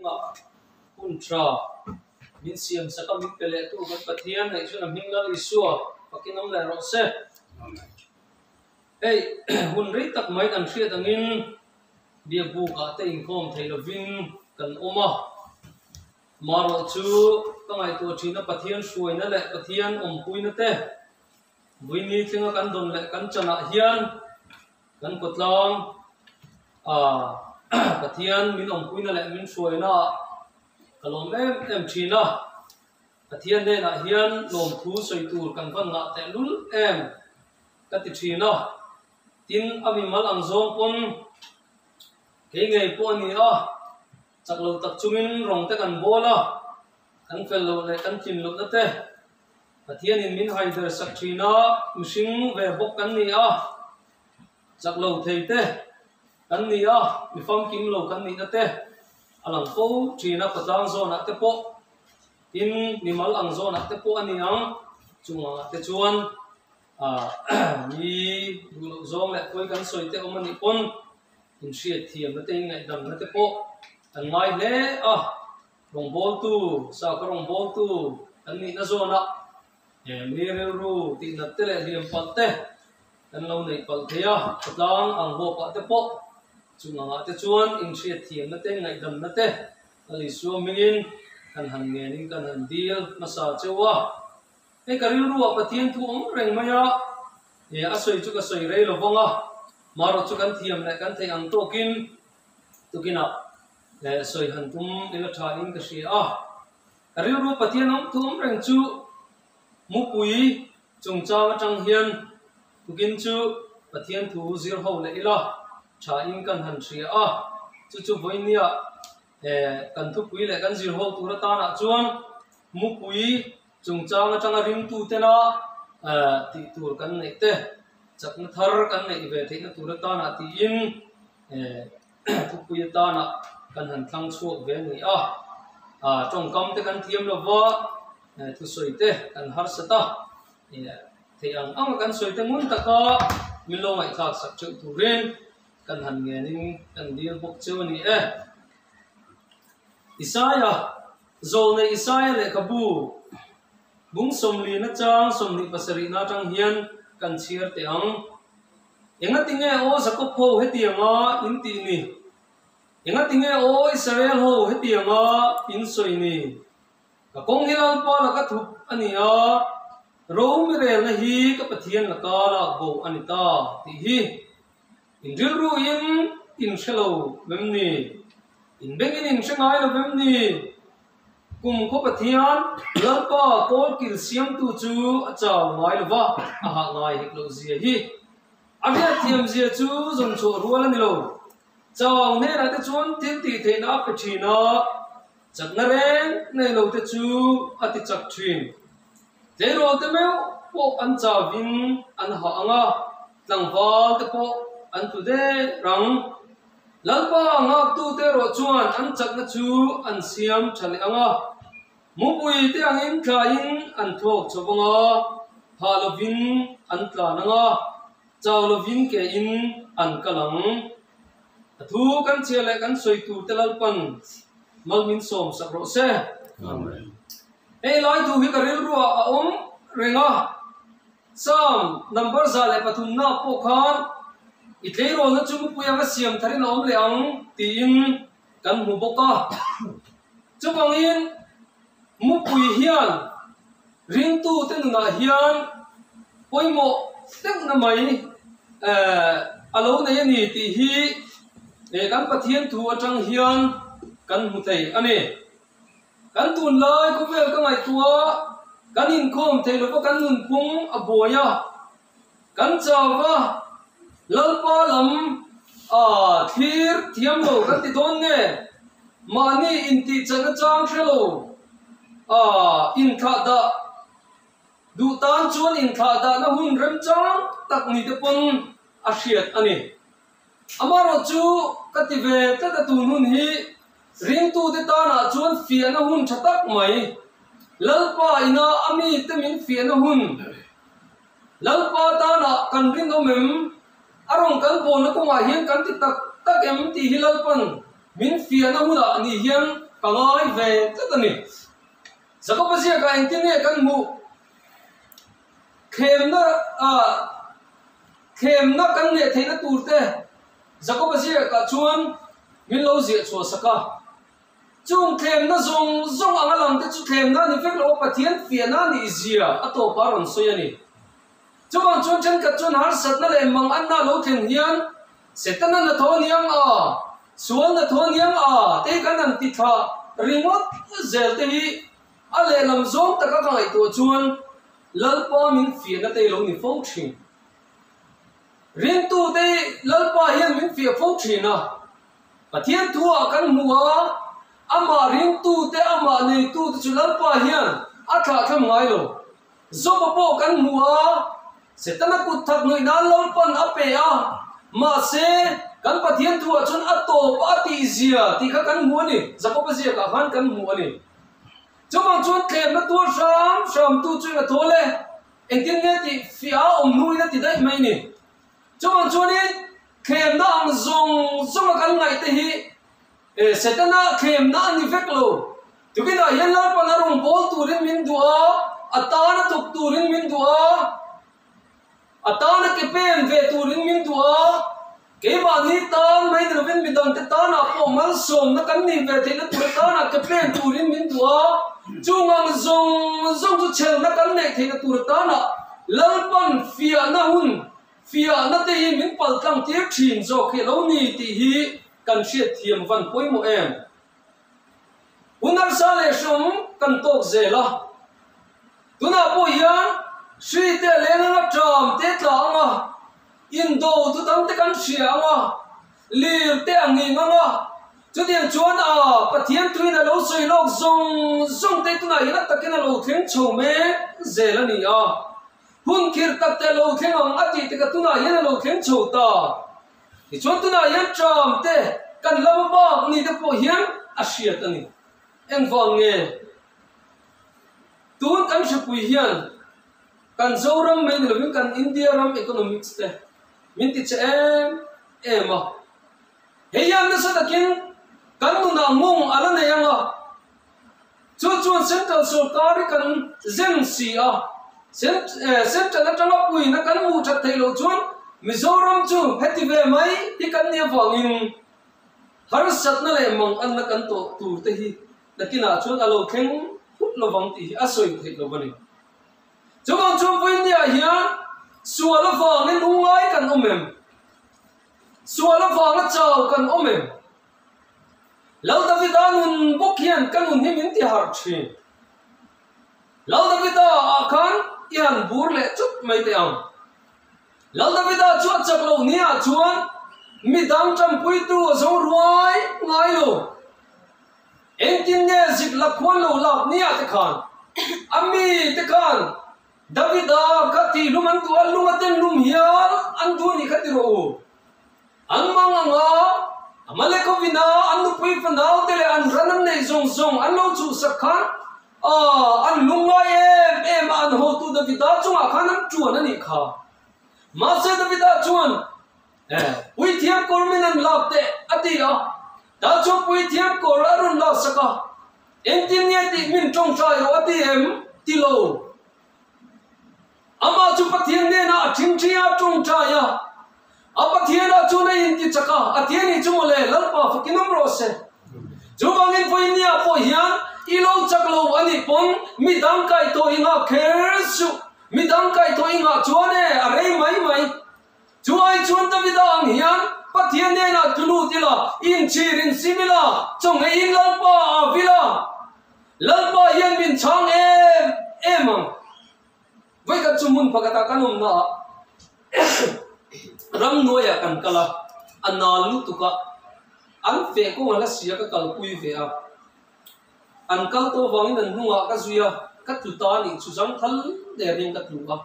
chungah hun tha min siam sak a, min pe leh tu kan Pathian ngaihchhun a hming Lal Isua fakin awm leh rawh se. Hei hun rei tak mai kan hriat angin biakbukah te inkhawm thei lovin kan awm a, marawh chu ka ngaihtuah thin a Pathian hruaina leh Pathian awmpuina te Vawiini tlenga kan dawn leh kan chanah hian kan kawtlang ah Pathian min awmpuina leh min hruaina ah ka lawm em em thin a, Pathian hnenah hian lawmthu sawi tur kan van ngah tehlul em ka ti thin a, tin a mimal ang zawng pawn kei ngei pawh a ni a, chak lo tak chungin rawng te kan bawl a, kan fel loh leh kan tlin lohna te Pathianin min haider sak thin a, mihring ve bawk kan ni a, chak lo thei te kan ni a, mi famkim lo kan nihna te a lang fo thin a, patlang zawnah te pawh tin mimal ang zawnah te pawh a ni ang, chungah te chuan ah mi duh loh zawng leh pawi kan sawi te awm a nih pawn inhriatthiamna te ingaihdamna te pawh kan ngai hle a. Rawngbawltu, sakhaw rawngbawltu kan nihna zawnah he mi rilru tihnat te leh hliam palh te kan lo neih palh thei a, khawtlang ang huapah te pawh chung angah te chuan inhriatthiamna te, ngaihdamna te Lal Isua hmingin kan han ngenin kan han dil hmasa cheu a. Hei ka rilruah Pathian thu awm reng mai a, he a sawi chu ka sawi rei lo vang a, marawh chu kan thiam leh kan theih ang tawkin tukinah Eh sawi han tum ila tha in ka hria a, ka rilru Pathian awm thu awm reng chu mupui chungchang atang hian tukin chu Pathian thu zir ho leh ila tha in kan han hria a, chu chu vawinia eh kan thupui leh kan zir ho tur atanah chuan mupui chungchang atanga ringtu tena eh tih tur kan neih te chakna thar kan neih ve theihna tur atanah tiin eh. Thupui atana kan han thlang chhuak ve a ni a, ah tawngkam te kan thiam lo va, thusawi te kan harsat a, theih ang ang a kan sawi te ngun taka min lo ngaihthlak sak theuh turin kan han ngenin kan dil bawk cheu a ni e. Isaia, Zawlnei Isaia lehkhabu bung sawmlina chang 27 na atang hian kan chhiar teh ang. Engatinge aw Jakob ho hetianga in tih ni? Engatinge aw Israel ho hetianga in sawi ni? Ka kawng hi Lalpa laka thup a ni a, ro mirelna hi ka Pathian laka lak bo a ni ta tih hi in rilruin in hre lo vem ni? In bengin in hre ngai lo vem ni? Kum khaw Pathian, Lalpa kawlkil siamtu chu a chau ngai lo va, a hah ngai hek loh zia hi. A hriatthiam zia chu zawn chhuah rual a ni lo. Chau hnenah te chuan thil tih theihna a pe thin a, chakna reng nei lo te chu a ti chak thin. Tleirawl te meuh pawh an chauvin an hah ang a, tlangval te pawh an tlu der ang. Lalpa nghaktute erawh chuan an chakna chu an siam tha leh ang a, mupui te angin thlaiin an thlawk chho vang a, hah lovin an tlan ang a, chau lovin kein an kal ang. A thu kan chhiah leh kan sawi turte Lalpan mal min sawm sak rawh se. Amen. Hei lai thu hi ka rilruah a awm reng a. Psalm number 103 na pawh khan i tleirawlna chu mupui anga siam tharin a awm leh ang tiin kan hmu bawk a. Chuvangin mupui hian ringtute nunah hian pawimawh deuhna mai a lo nei a ni tih hi kan Pathian thu atang hian kan hmu thei a ni. Kan tunlai khawvel ka ngaihtuah a, kan inkhawm thei lova kan nunphung a buai a, kan chau a, Lalpa lam a thlir thiam lo kan ti dawn nge? Mahni intihchahna chang hre lo a inthlah dah duh tan chuan inthlah dahna hun remchang tak ni te pawn a hriat a ni. Amaherawh chu ka ti ve tlat a tun hun hi ringtute tanah chuan fiahna hun tha tak mai, Lalpa ina a mite min fiahna hun, Lalpa tanah kan rinawm em, a rawn kan bawlna kawngah hian kan ti tak tak em tih hi Lalpan min fiahna hunah ni hian ka ngai ve tlat a ni. Jakoba ziakah engtin nge kan hmuh? Thlemna ah thlemna kan leh theihna tur te Jakoba ziakah chuan min lo ziah chhuah sak a. Chung thlemna zawng zawng anga lang te chu thlemna a ni vek lo a, Pathian fiahna a nih zia a tawpah a rawn sawi a ni. Chuvang chuan thenkhat chuan harsatna leh mang anna lo thlen hian Setana hnathawh aniang a, sual hnathawh aniang a te kan han ti thla ringawt zel te hi a lehlam zawng taka ka ngaihtuah chuan Lalpa min fiahna te lo ni fo thin. Ringtu te Lalpa hian min fiah fo thin a, Pathian thuah kan hmu a, amah ringtu te amah neitu te chu Lalpa hian a thlahthlam ngai lo. Zawpa pawh kan hmu a, Setana kut that nuih nan Lalpan a pe a, mahse, kan Pathian thuah chuan a tawp a tih zia tih kha kan hmu a ni, Jakoba ziakah khan kan hmu a ni. Chuvang chuan thlemna tuar hram hram tu chu eng a thawl e, engtin nge tih fiah a awm hnuin a ti daih mai ni. Chuvang chuanin thlemna ang zawng zawnga kan ngaih te hi Setana thlemna a ni vek lo. Tukinah hian Lalpan a rawn bawl turin min duh a, a tan a thawk turin min duh a, a tan a ke pen ve turin min duh a, keimahni tan mai ni lovin midangte tanah pawh malsawmna kan nih ve theihna tur atana ke pen turin min duh a, chung ang zawng zawng chu chhelna kan neih theihna tur atana Lalpan fiahna hun, fiahna te hi min paltlang tir thin zawk hi a lo ni tih hi kan hriatthiam van pawimawh em? Hun harsa leh hrawm kan tawk zel a, tunah pawh hian hri te a leng anga ṭam te tla anga, indo tu tam te kan hria anga, lir te a nghing anga, chutiang chuan a Pathian tuin a lo sawi lawk zawng zawng te tunah hian a takin a lo thleng chho mek zel a ni a, hun khirh tak te a lo thleng ang a tih te kha tunah hian a lo thleng chho ta. Tichuan tunah hian ṭam te kan lam bak ni te pawh hian a hriat a ni. Engvang nge? Tun kan hripui hian kan Zoram mai ni lovin kan India ram economics te min ti che em em a. Hei hian nasa takin kan nunah mawng a la nei ang a. Chu chuan Central sorkar hi kan zem si a, Central atanga puina kan hmuh that theih loh chuan Mizoram chu heti ve mai hi kan nih avangin harsatna leh manganna kan tawh tur te hi nakinah chuan a lo thleng phut lovang tih hi a sawi theih lo a ni. Chuvang chuan vawinia hian sual avangin ungai kan awm em? Sual avanga chau kan awm em? Lal Davida nun bawk hian ka nun hi min ti harh thin. Lal Davida ah khan i han bur leh chut mai teh ang. Lal Davida chu a chak loh ni ah chuan midang tanpuitu a zo ruai ngai lo. Engtin nge zik la khuan lo lak ni ah te khan a mi te khan Davida kha tihlum an duh a, lung a ten lum hial an duh a nih kha ti rawh u. An mang ang a, Amalekovina an nupui fanau te leh an ran an neih zawng zawng an lo chhuhsak khan an lungngai em em a, an hotu Davida chungah khan an tuan a nih kha. Mahse Davida chuan, Puithiam kawr min an lak teh, a ti a. Tah chuan puithiam kawr a rawn laksak a, Engtin nge tih min tawngtai rawh a ti em? Ti lo. Amah chu Pathian hnenah a ṭhingṭhi a, ṭawngṭai a. A Pathianah chuan a inti chak a, a ti a nih chu mawle, Lalpa fakin awm rawh se. Chuvangin vawinia pawh hian i lo chak lo a nih pawn mi dang kaihthawh i nghah kher suh. Mi dang kaihthawh i nghah chuan e, a rei mai mai. Chu ai chuan Davida ang hian Pathian hnenah tlu lut ila, inchhir insim ila, chawngeiin Lalpa a vil a. Lalpa hian min chhang em em ang. Vawikhat chu hmun pakhatah kan awmna ah ramhnuaiah kan kal a, a nal lutuk a, an feh kawng a la si a ka kalpui ve a, an kal tawh avangin an hnungah ka zui a, ka tlu ta a nih chu zangthal der hian ka tlu a.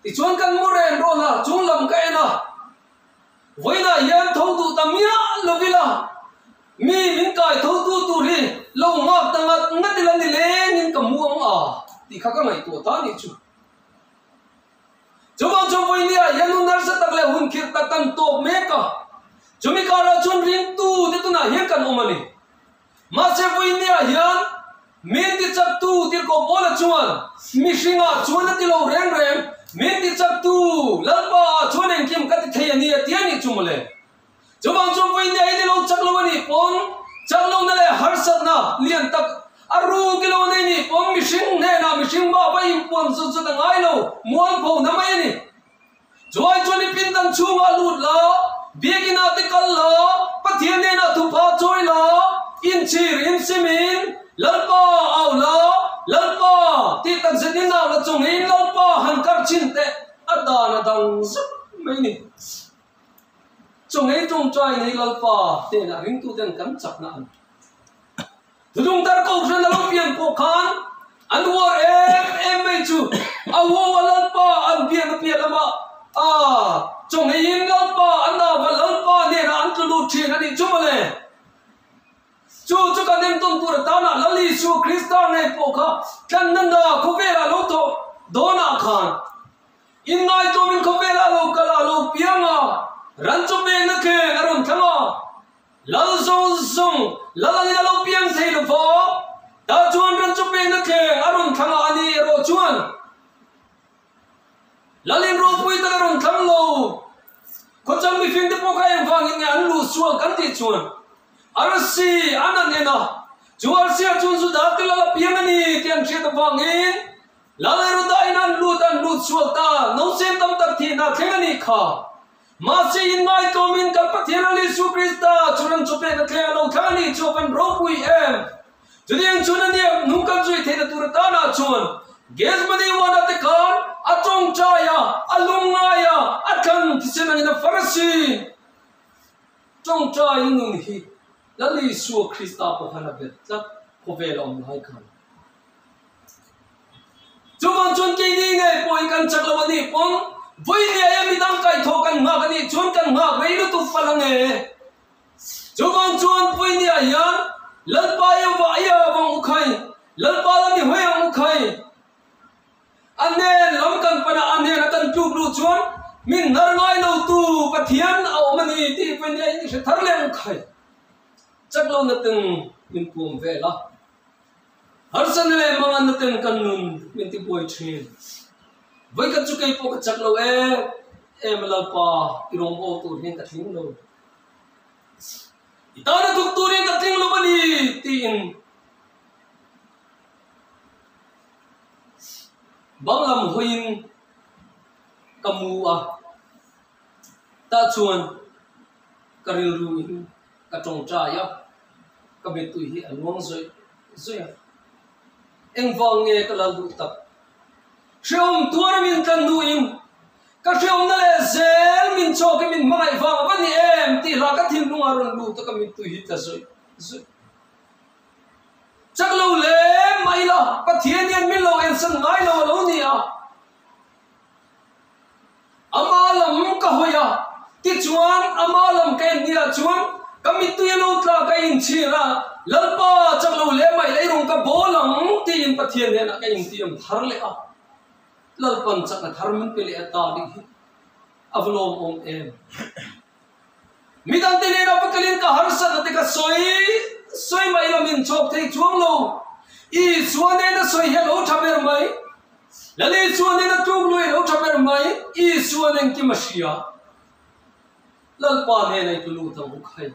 Tichuan kan mu ren rawn a, chung lam ka en a, vawiinah hian tho duh ta miah lo ila, mi min kai tho tu tur hi lo nghak ta ngat ngat ila ni lengin ka mu ang a tih kha ka ngaihtuah ta nih chu. Chuvang chuan vawinia hian hun harsa tak leh hun khirh tak kan tawp mek a, chumi karah chuan ringtu te tunah hian kan awm a ni. Mahse vawiin. niah hian min tichaktu Tirhkoh Paula chuan mihringah chuan a ti lo reng reng, min tichaktu Lalpa ah chuan engkim ka ti thei a ni a ti a nih chu mawle. Chuvang chuan vawi nia in i lo chak lo a nih pawn chak lohna leh harsatna lian tak a ruk i lo nei nih pawn mihring hnenah mihring mah va inpuan zut zut a ngai lo, mualpho na mai a ni. Chuai chuan i pindan chhungah lut la, biakinah te kal la, Pathian hnenah thupha chawi la, inchhir insimin Lalpa au la, Lalpa tih tak zetin au la chungin Lalpa han kar chhin teh a dan a dang zet mai ni. Chungei tawngtai nei Lalpa hnenah ringtuten kan chakna an. Thudungtar Kohhran a lo pian pawh khan an uar em em mai chu a huau a Lalpa an biak a piah lamah a chawngeiin Lalpa an ava Lalpa hnenah an tlu lut thin a nih chu mawle. Chu chu kan entawn tur atana Lal Isua Krista ngei pawh kha tlanna hna khawvelah lo thawh dawnah khan Inngaitawmin khawvelah lo kal a lo piang a, ran chu pekna thleng a rawn thlang a. Lal zawng zawng lal angin a lo piang thei lo va, tah chuan ran chu pekna thleng a rawn thlang a, ani erawh chuan Lalin ropui tak a rawn thlang lo. Khawchang mihring te pawh kha engvangin nge an luh sual kan tih chuan arsi an an en a, chu arsia chuan Juda te lal a piang a ni tih an hriat avangin Lal Heroda-in an lut an lut sual ta, nausem tam tak thihna thleng a nih kha. Mahse inngaitawmin kan Pathian Lal Isu Krista chu ran chawpek a thleng a lo thlang a nih chu a van ropui em! Chutiang chuan a nia hnung kan zui theihna tur atana chuan Gethsemane uana te khan a tawngtai a, a lungngai a, a thlan thisen angin a far a si. Tawngtai nun hi Lal Isua Krista pawh khan a bet tlat khawvel a awm lai khan. Chuvang chuan keini ngei pawhin kan chak lo a nih pawn vawi liaia midang kaihthawh kan nghak a nih chuan kan nghak rei lutuk fal ang e. Chuvang chuan vawi niah hian Lalpa Jehovah aia vang u khai, Lalpa lam i hawi ang u khai. A hnen lam kan pana a hnena kan tluk luh chuan min hnar ngai lotu Pathian a awm a ni tih vawi niah in i hre thar leh ang u khai. Chak lohna teng min puam vel a. Harsatna leh manganna ten kan nun min ti buai thin. Vawikhat chu kei pawh ka chak lo em em a Lalpa i rawngbâwl tur hian ka tling lo. I tana thawk tur hian ka tling lo a ni tiin bang lam hawiin ka mu a, tah chuan ka rilru in ka tawngtai a, ka mittui hi a luang zawih zawih a. Engvang nge ka lal duh tak? Hrehawm tuara min tlan duhin ka hrehawmna leh zel min chawk i min hmangaih vang a va ni em tih hla ka thinlungah rawn lut a ka mittui hi tla zawih zawih. Chak lo lem mah ila Pathian hian min lo ensan ngai lo a lo ni a. Ama lam ka hawi a, tichuan ama lam ka en hniah chuan ka mittui a lo tla ka inchhir a, Lalpa chak lo leh mai leirung ka bawl ang tiin Pathian hnenah ka intiam thar leh a, Lalpan chakna thar min pe leh a ta ding hi a va lawmawm em. Midangte nena va kalin ka harsatna te ka sawi sawi mai lo min chawk thei chuang lo. Isua nena sawi hi a lo tha ber mai. Lal Isua nena tluk lui a lo tha ber mai. Isua nen kim a hria. Lalpa hnena i tlu lut ang u khai.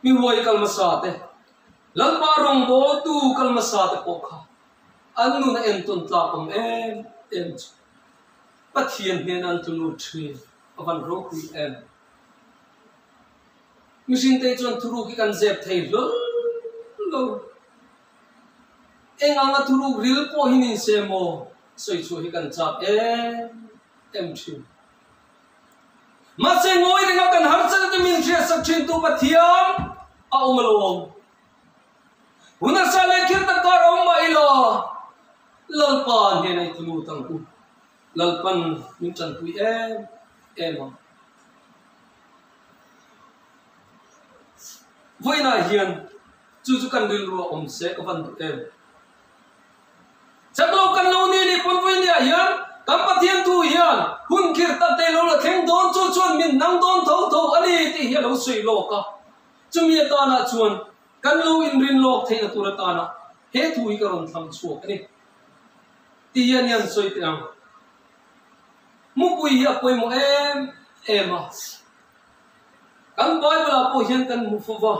Mi huai kal hmasa te, Lalpa rawngbawltu kal hmasa te pawh kha an nun a entawn tlak awm em em chu. Pathian hnena an tlu lut thin a van ropui em. Mihring te chuan thuruk hi kan zep thei hlawl lo. Eng anga thuruk ril pawh hi ni se maw sawi chhuah hi kan chak em em thin. Mahse ngawi renga kan harsatna te min hriatsak thin tu Pathian a awm alawm. Hun asa leh khir tak kar a awm mah ila Lalpa hnena i tlu lut ang u. Lalpan min tanpui em em ang. Vawiinah hian chu chu kan rilru a awm se ka van duh em. Chaklo kan lo ni nih pawn vawiiniah hian kan Pathian thu hian hun khir tak te lo la thleng dawn chu chuan min nang dawn tho tho a ni tih hi a lo sawi lawk a. Chumi atanah chuan. Kan lo inrin lawk theihna tur atana he thu hi ka rawn thlang chhuak a ni. Ti hian i han sawi teh ang. Mupui hi a pawimawh em em a. Kan Bible-ah pawh hian kan hmu fo va.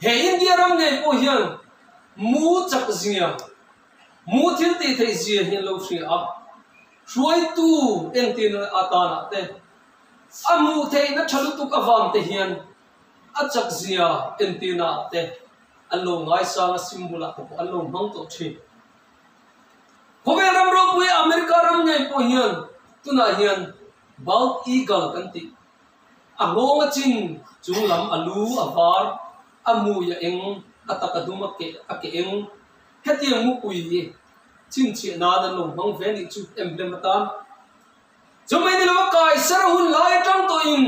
He India ram ngei pawh hian mu chak zia, mu thil tih theih zia hi an lo hria a. Hruaitu entirna atanah te, a hmuh theihna tha lutuk avang te hian a chak zia entirna ah te an lo ngaisang a, symbol ah te pawh an lo hmang tawh thin. Khawvel ram ropui America ram ngei pawh hian tunah hian Bald Eagle kan tih a nghawng a chin chung lam a lu a var, a mui a eng, a tak a dum a keh a keh eng. Hetiang mupui hi chhinchhiah nan an lo hmang ve nih chu emblem atan. Chumai ni lova Kaiser hun lai atang tawhin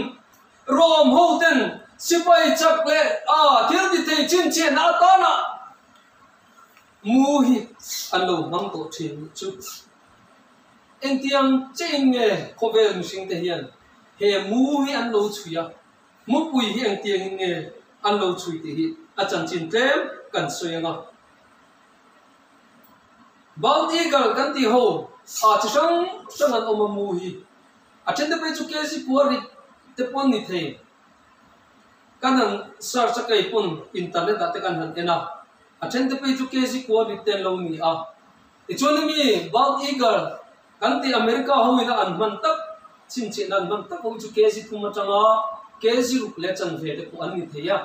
Rome ho ten sipai chak leh a thil ti thei chhinchhiahna atana mu hi an lo hmang tawh thin nih chu. Engtiang chiahin nge khawvel mihring te hian he mu hi an lo chhui a, mupui hi engtiangin nge an lo chhui tih hi a chanchin tlem kan sawi ang a. Bald Eagle kan tih ho ah chi hrang hrang an awm a mu hi a then te phei chu kg kua rit te pawn ni thei. Kan han search a kei pawn internet ah te kan han en a, a then te phei chu kg kua rit te an lo ni a. Tichuan hemi Bald Eagle kan tih America ho ina an hman tak chhinchhiahna an hman tak ho chu kg thum atanga kg ruk leh chanve te pawh an ni thei a.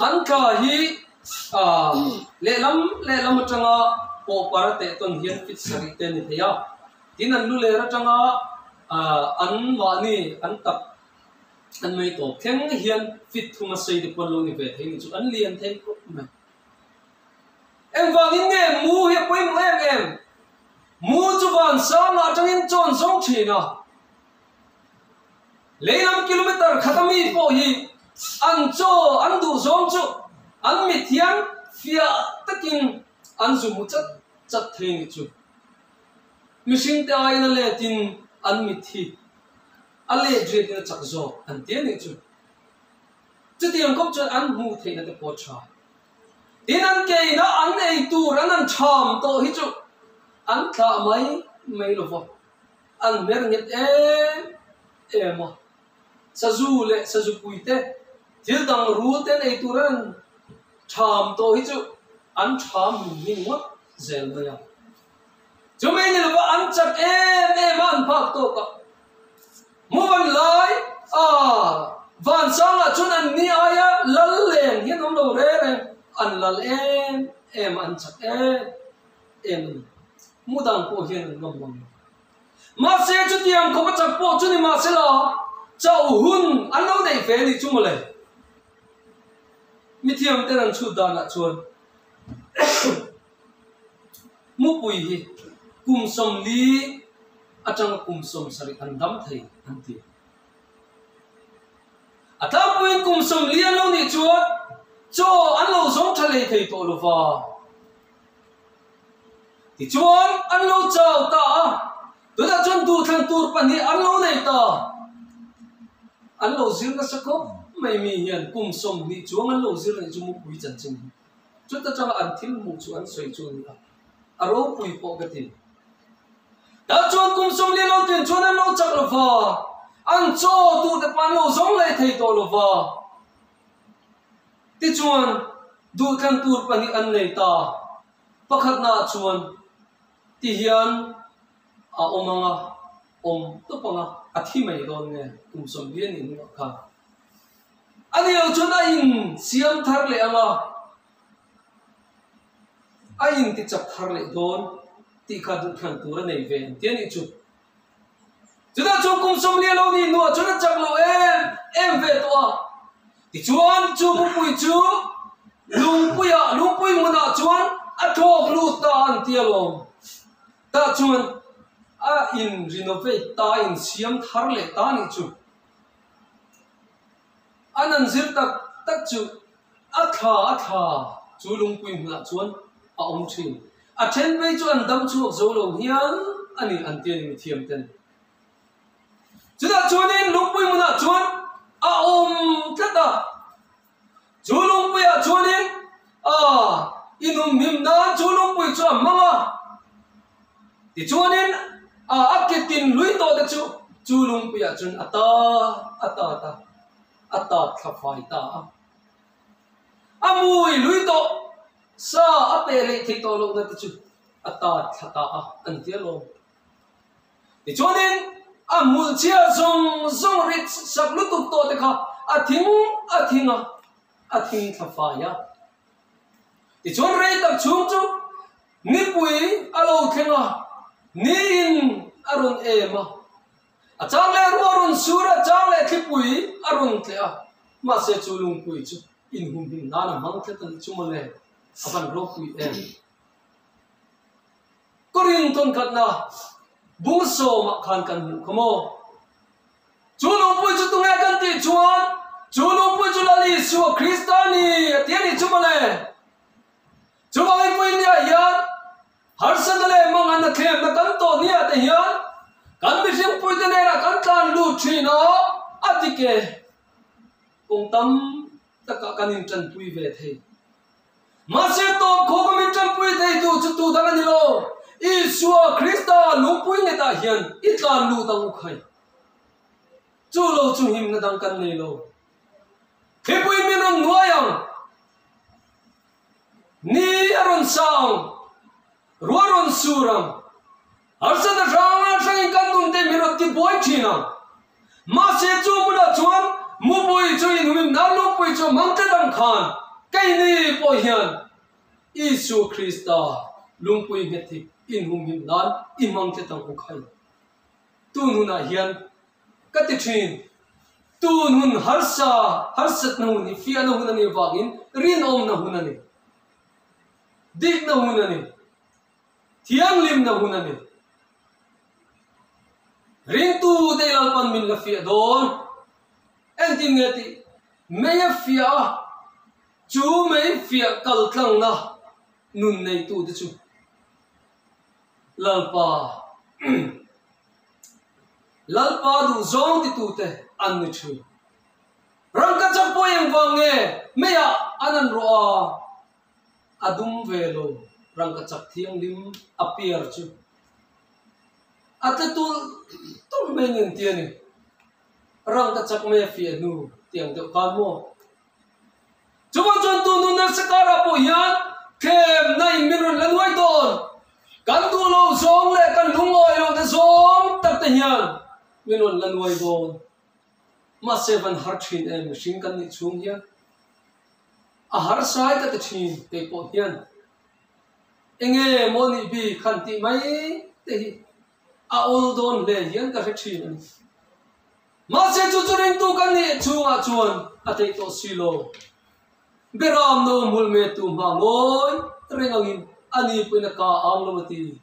An thla hi Lehlam lehlam atanga pawhpar a teh tawn hian fit sarih te a ni thei a, tin an lu ler atanga an mahni an tak an mei tawp thleng hian fit thum a sei te pawh an lo ni ve thei ni chu an lian thei khawp mai. Engvangin nge mu hi a pawimawh em em? Mu chu vansangah atangin chawn zawng thin a. Leilam kilometer khat a mi pawh hi an chaw an duh zawng chu an mit hian fiah takin an zu hmu chat chat thei nih chu. Mihring te aiin a letin an mit hi a let riatin a chak zawk an ti a nih chu. Chutiang kawp chuan an hmuh theihna te pawh a tha. Tin an ke ina an ei tur an han tham tawh hi chu an thlah mai mai lo va. An hmer nghet em em a, sazu leh sazupui te thil dang rul ten ei tur an tham tawh hi chu an tham min hming ngawt zel mai a. Chumi ni lova an chak em em a an phak tawk a, Muvan lai a vansangah chuan an ni aia lal leng hian awm lo reng reng, an lal em em a, an chak em em a ni. Mu dang pawh hian an ngam mang lo. Mahse chutiang khawp a chak pawh chu ni mahsela chauh hun an lo neih ve a nih chu mawle. Mithiam ten an chhut danah chuan mupui hi kum 40 atanga kum 70 an dam thei an ti. A tlangpuiin kum 40 an lo nih chuan chaw an lo zawng tha lei thei tawh lova. Tichuan, an lo chau ta a, tunah chuan duhthlan tur pahnih an lo nei ta. An lo zir nasa khawp mai mi hian kum 20 chuang an lo zir anih chu mupui chanchin hi. Chuta tanga an thil hmuh chu an sawi chu a ni a, a ropui pawh ka ti. Tah chuan kum 40 lo tlin chuan an lo chak lo va, an chaw tute pawh an lo zawng leh thei tawh lo va. Tichuan, duhthlan tur pahnih an nei ta. Pakhatnaah chuan ti hian a awm ang a, awm tawp ang a, a thi mai dawn nge kum 40 a nih hnuah khan. A ni lo chuan a in siam thar leh ang a, a in ti chak thar leh dawn tih kha duhthlan tur a nei ve ang ti a nih chu. Chutah chuan kum 40 lo nih hnuah chuan a chak lo em em ve tawh a. Tichuan chu mupui chu lungpuiah lungpui hmunah chuan a thlawk lut ta an ti alawm. Tah chuan a in renovate ta a insiam thar leh ta nih chu. An an zir tak tak chu a thla a thla chu lungpui hmunah chuan a awm thin. A then phei chu an dam chhuak zo lo hial a ni an ti a ni mithiam ten. Chutah chuanin lungpui hmunah chuan a awm tlat a, chu lungpuiah chuanin. Inhumhim nan chu lungpui chu a hmang a, tichuanin a a ke tin lui tawh te chu chu lungpuiah chuan a ta a tat a, a tat thla fai ta a. A mui lui tawh sa a peh leh theih tawh lohna te chu a tat thla ta a, an ti alawm. Tichuanin a hmulchhia zawng zawng rit sak lutuk tawh te kha a thing a thing a, a thing thla fai a. Tichuan rei tak chhung chu nipui a lo thleng a, niin a rawn em a, a chang leh ruah a rawn sur a, chang leh thlipui a rawn tleh a, mahse chu lungpui chu inhumhim nan a hmang tlat a nih chu mawle, a van ropui em. Korin tawnkhatna bung sawmah khan kan hmuh kha maw? Chu lungpui chu tunge kan tih chuan, chu lungpui chu Lal Isua Krista a ni a ti a nih chu mawle. Chuvangin pui nia hian harsatna leh manganna thlemna kan tawh nia te hian kan mihringpuite nenah kan tlan lut thin a, a dik e. Kawng tam takah kan intanpui ve thei. Mahse tawp khawka min tanpui theitu chu tu dang a ni lo. Isua Krista lungpui ngetah hian i tlan lut ang u khai. Chu lo chu himna dang kan nei lo. Thlipui min rawn nuai ang. Ni a rawn sa ang. Ruah rawn sur ang. Harsatna hrang hrangin kan nun te min rawn ti buai thin ang. Mahse chu hmunah chuan mupui chu inhumim nan lungpui chu a hmang tlat ang khan keini pawh hian Isua Krista lungpui nghet hi inhumhim nan i hmang tlat ang u khai. Tun hunah hian ka ti thin, tun hun harsa harsatna hun hi fiahna hun a nih avangin rinawmna hun a ni, dikna hun a ni. Thianghlimna hun a ni. Ringtute i Lalpan min la fiah dawn. Engtin nge tih? Mei a fiah a, chu mei fiah kal tlangna nun neitute chu Lalpa Lalpa duhzawng titute an ni thin. Rangkachak pawh engvang nge meiah an an rawh a? A dum ve lo, rangkachak thianghlim a piar chu a tle tulh tulh mai nen ti a ni. Rangkachak mai a fiah hnu tiang deuh khan maw? Chuvang chuan tun hun nasa karah pawh hian thlemna in min rawn la nuai dawn. Kan duh lo zawng leh kan lungawi lo te zawng tak te hian min rawn la nuai dawn. Mahse van har thin em mihring kan nih chhung hian. A harsai ka ti thin kei pawh hian enge maw nih bik han tih mai te hi a awl dawn hle hian ka hre thin a ni. Mahse chu chu ringtu kan nih chhungah chuan a theih tawh si lo. Beram no hmul me tu hma ngawi reng angin a ni pawhin a ka ang lo a ti.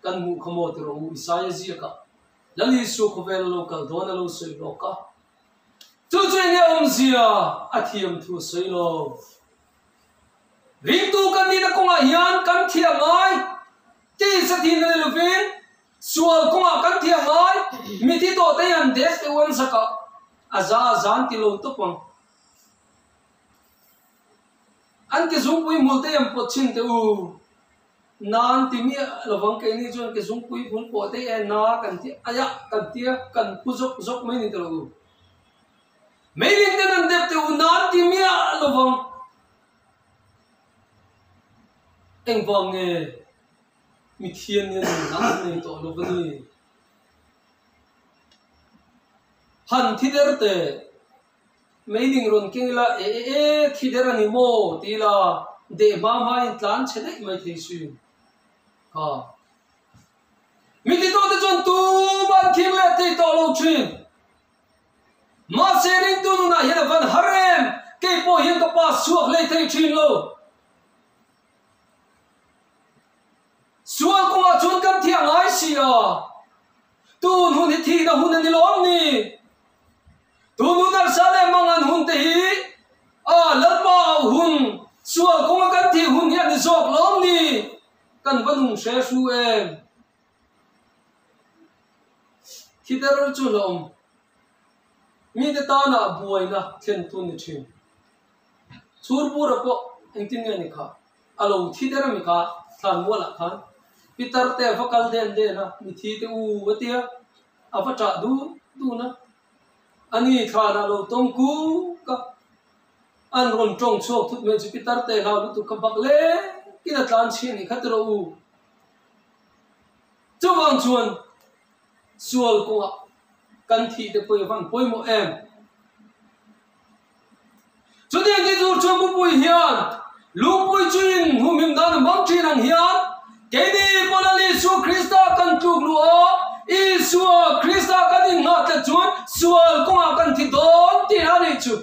Kan hmuh kha maw ti rawh u Isaia ziakah Lal Isua khawvel a lo kal dawn a lo sawi lawk a. Chu chu enge awmzia a thiam thu a sawi lo. Ringtu kan nihna kawngah hian kan thiam ngai tisa thin a ni lovin sual kawngah kan thiam ngai mithi tawh te hian dek te u an zak a, a za a zan ti lo tawp ang. An ke zungpui hmul te hian pawt chhin teh u. Nan ti miah lovang keini chuan ke zungpui hmul pawh te e na kan ti aiah kan tia kan pu zawk zawk mai ni ta lo u. Meiling ten an dep teh u nan ti miah lovang. Engvang nge mithian hian nunna an nei tawh lo va ni? Han thi der teh. Meiling rawn keng ila, e e e, thi der a ni maw? ti ila, deh hma hma in tlan chhe daih mai thei si. Kha. Mi ti tawh te chuan tumah an khing leh thei tawh lo thin. Mahse ringtu nunah hian a van har em, kei pawh hian ka pass chhuak hlei thei thin lo. Sual kawngah chuan kan thiah ngai si a, tun hun hi thihna hun a ni lawm ni? Tun hun arsa leh mangan hun te hi a Lalpa auh hun, sual kawnga kan thih hun hi a ni zawk lawm ni? Kan va nung hre hru em? Thi ber chu hlawm, mite tana buaina thlen tu ni thin. Chhurbura pawh. Engtin nge ni kha? A lo thi der a mi kha thlan mualah khan Pitar te a va kal den den a, mithi te u a tia, a va ṭah dun dun a. A ni thlanah lo tawng kuk a, an rawn ṭawng chhuak thut mai chu Pitar te hlau lutuk kha bak lekin a tlan chhiah ni kha tiraw u. Chuvang chuan sual kawngah kan thih te pawh i van pawimawh em? Chutiang ti tur chuan Pupui hian lungpui chuin humhim dan a hmang thin ang hian keini pawn a Isua Krista kan tluk luh a, Isua Krista kan inngah tlat chuan sual kawngah kan thi dawn tih a nih chu.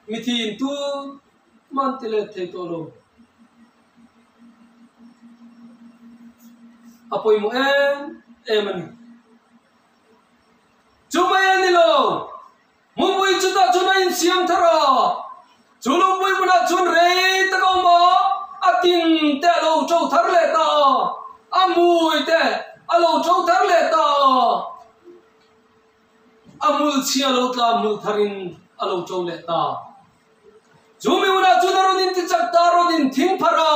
Mithi in tu man ti let thei tawh lo. A pawimawh em em a ni. Chu mai a ni lo, mupui chutah chuan a insiam thar a, chu lungpui hmunah chuan rei tak a awm a, a tin te a lo to thar leh ta a, a mui te a lo to thar leh ta a, a hmul chhia lo tla hmul tharin a lo to leh ta. Chu mi hunah chuan a rawn inti chak ta, a rawn inthing pharh a,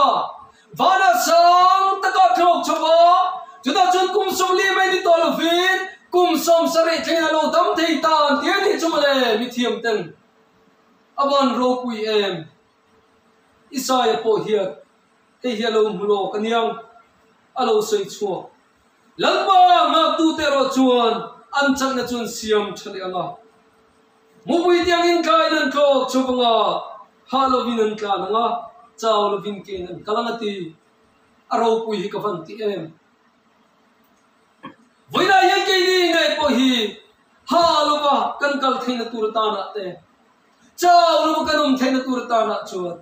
vana sang taka thlawk chho a, chutah chuan kum 40 mai ni tawh lovin kum 70 thlengin a lo dam thei ta an ti a nih chu mawle, mithiam ten a van ropui em. Isaia pawh hian hei hi a lo hmu lawk aniang, a lo sawi chhuak. Lalpa nghaktute erawh chuan an chakna chu an siam tha leh ang a. Mupui tiangin tlain an tlawk chhuak ang a, hah lovin an tlan ang a, chau lovin kein an kal ang a ti. A ropui hi ka van ti em. Vawiinah hian keini ngei pawh hi hah lova kan kal theihna tur atanah te, chau lova kan awm theihna tur atanah chuan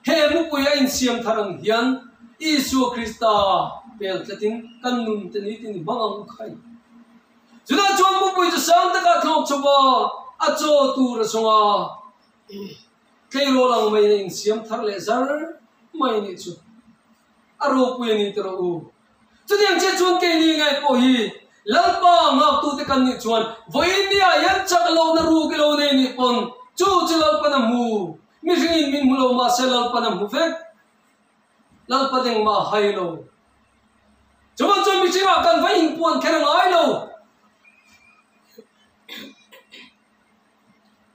he mupui a insiam thar ang hian Isua Krista pel tlatin kan nun te nitin i hmang ang u khai. Chutah chuan mupui chu sang takah thlawk chho a, a chaw tur a zawng a, tleirawl ang maiin a insiam thar leh zar mai nih chu a ropui a ni ti rawh u. Chutiang chiah chuan keini ngai pawh hi Lalpa nghaktute kan nih chuan vawiin niah hian chak lohna ruk i lo nei nih pawn chu chu Lalpan a hmu. Mihringin min hmu lo mahse Lalpan a hmu vek. Lalpa dengmah a hai lo. Chuan chuan mihringah kan va inpuan kher a ngai lo.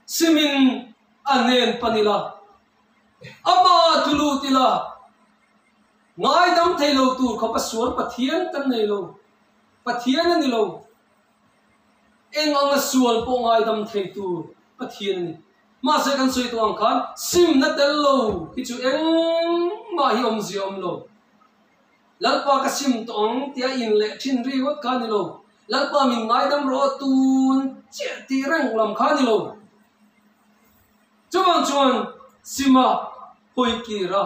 Simin a hnen pan ila, amah thu lut ila, ngaidam thei lo tur khawp a sual Pathian kan nei lo. Pathian a ni lo. Eng anga sual pawh ngaidam thei tur Pathian a ni. Mahse kan sawi tawh ang khan simna tel lo hi chu engmah hi awmzia awm lo. Lalpa ka sim tawh ang tia in leh thin ri ngawt kha a ni lo. Lalpa min ngaidam rawh tun chiah tih reng lam kha a ni lo. Chuvang chuan sima hawi kir a,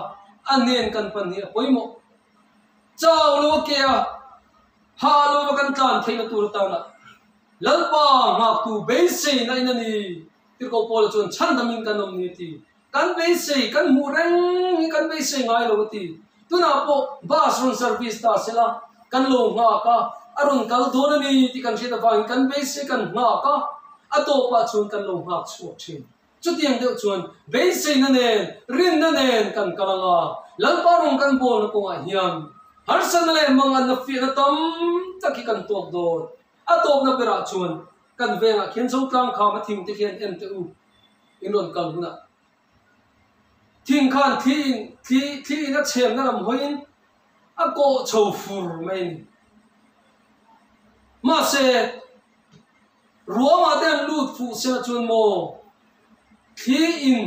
a hnen kan pan hi a pawimawh. Chau lo a ke a, ha lo va kan tlan theihna tur atana Lalpa nghaktu beiseina in a ni. Tirhkoh Paula chuan chhandamin kan awm ni a ti. Kan beisei, kan hmuh reng hi kan beisei ngai lo a ti. Tunah pawh bus rawn service ta se la, kan lo nghak a, a rawn kal dawn a ni tih kan hriat avangin kan beisei kan nghak a, a tawpah chuan kan lo nghak chhuak thin. Chutiang deuh chuan beiseina nen, rinna nen kan kal ang a, Lalpa rawn kan bawlna kawngah hian harsatna leh manganna fiahna tam tak hi kan tawk dawn. A tawpna berah chuan kan vengah khian Zotlang kham a thing te khian en teh u. In rawn kal hunah thing khan thli in thli thli in a chhemna lam hawiin a kawh chho fur mai a ni. Mahse, ruamah te an lut fuh sela chuan maw thli in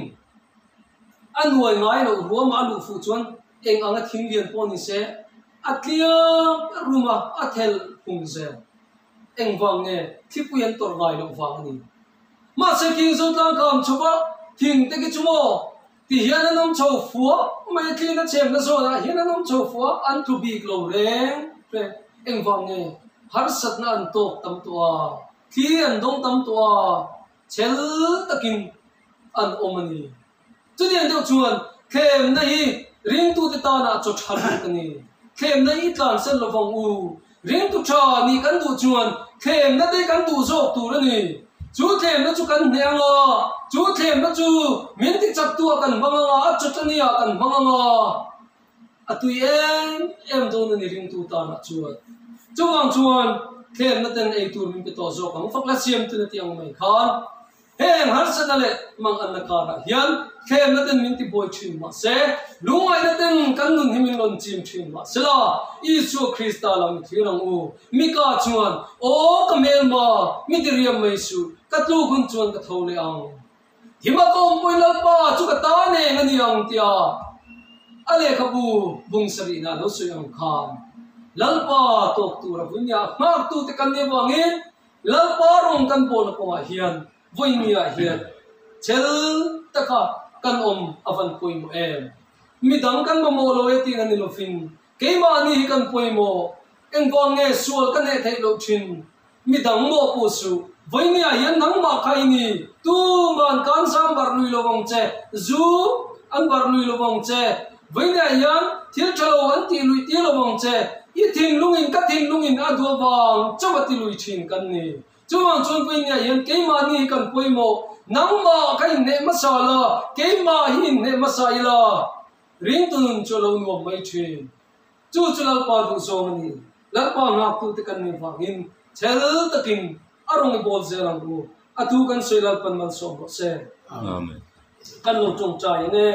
a nuai ngai loh ruamah a luh fuh chuan eng anga thing lian pawh ni se a tliang rum a, a thelh phung zel. Engvang nge thlipui an tawrh ngai loh vang a ni. Mahse king Zotlang ka am chho a, thing te khi chu maw ti hian an awm chho fua mai a, tlin a chhemna zawnah hian an awm chho fua, an tlu bik lo reng reng. Engvang nge harsatna an tawk tam tawh a, thli an dawng tam tawh a, chhel takin an awm a ni. Chutiang deuh chuan thlemna hi ringtute tana chaw tha lut a ni. Thlemna hi i tlansan lovang u. Ringtu tha nih kan duh chuan thlemna te kan duh zawk tur a ni. Chu thlemna chu kan hneh anga, chu thlemna chu min tichaktu ah kan hmang anga, a chawṭani ah kan hmang anga, a tui em em dawn a ni ringtu tanah chuan. Chuvang chuan thlemna ten ei tur min pe tawh zawk ang, fakla siamtun a tih ang mai khan. Heng harsatna leh manganna karah hian thlemna ten min ti buai thin mah se, lungngaihna ten kan nun hi min rawn chim thin mah se la, Isua Krista lam i thlir ang u. Mika chuan, Aw ka hmelma, mi ti riam mai suh, ka tluk hun chuan ka tho leh ang. Thima ka awmpui Lalpa chu ka ta neng a ni ang tia a lehkhabu bung sarihna a lo sawi ang khan, Lalpa tawk tura vuinia nghaktute kan nih avangin Lalpa rawng kan pawhna kawngah hian vawinia hian chel taka kan awm a van pawimawh em? Midang kan mamawh lo e tihna ni lovin keimahni hi kan pawimawh. Engvang nge sual ka neh theih loh thin? Midang mawh pawh suh. Vawinia hian nangmah kha i ni. Tuman kan zam barh lui lo vang che, zu an barh lui lo vang che. Vawinia hian thil tha lo an tih luih tir lo vang che. I thinlungin ka thinlungin a duh avang chauh a ti lui thin kan ni. Chuvang chuan vawinia hian keimahni hi kan pawimawh. Nangmah ka inhneh hmasa la, keimah hi inhneh hmasa ila ringtu nun chu a lo nuam mai thin. Chu chu Lalpa duhzawng a ni. Lalpa nghaktute kan nih vangin chhel takin a rawn i bawl zel ang u. A thu kan sawi Lalpan malsawm rawh se. Amen. Kan lo tawngtai ang e.